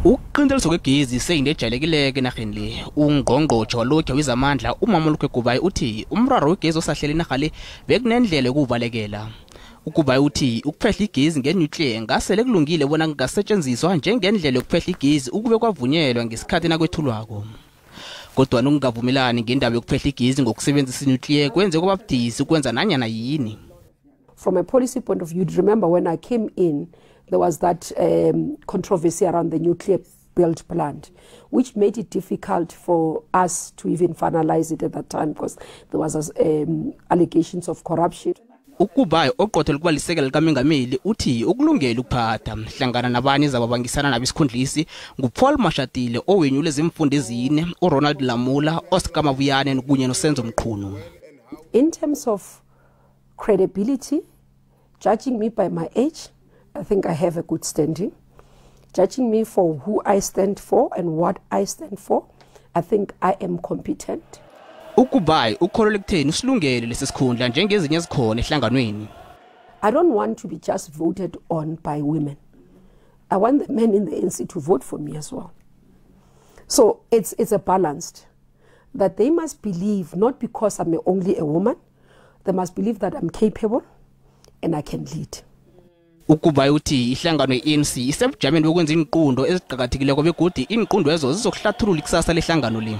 Ukuqinteliswa kwegezi seyinto ejayelekileko enarheni le. Ungqongqotjhe walokhu wezamandla uMamoloko Kubayi uthi umraro wegezi osahlela inarha le bekunendlela yokuwubalekela. UKubayi uthi ukuphehla igezi nge-nuclear ngasele kulungile bona kungasetshenziswa njengendlela yokuphehla igezi ukube kwavunyelwa ngesikhathi nakwethulwako. Kodwa ukungavumelani ngendaba yokuphehla igezi ngokusebenzisa i-nuclear kwenze kwaba budisi ukwenza nanyana yini. From a policy point of view, remember when I came in, there was that controversy around the nuclear built plant, which made it difficult for us to even finalize it at that time because there was allegations of corruption. UKubayi oqothela ukuba lisekela likamengameli uthi ukulungela ukuphatha hlangana nabanye ezababangisana nabo isikhundlisi nguPaul Mashatile owenyule ezimfundo ezine, uRonald Lamola, Oscar Mabuyane kunye noSenzo Mchunu. In terms of credibility, judging me by my age, I think I have a good standing. Judging me for who I stand for and what I stand for, I think I am competent. UKubayi ukholelwa ekutheni usilungele lesi sikhundla njengezinye ezikhona ehlanganweni. I don't want to be just voted on by women. I want the men in the ANC to vote for me as well. So it's a balanced, that they must believe, not because I'm only a woman, they must believe that I'm capable and I can lead. UKubayi uthi ihlangano ye-ANC isebujameni bokwenza iinqundo eziqakathekileko begodu iinqundo ezo zizokuhlathulula ikusasa lehlangano le.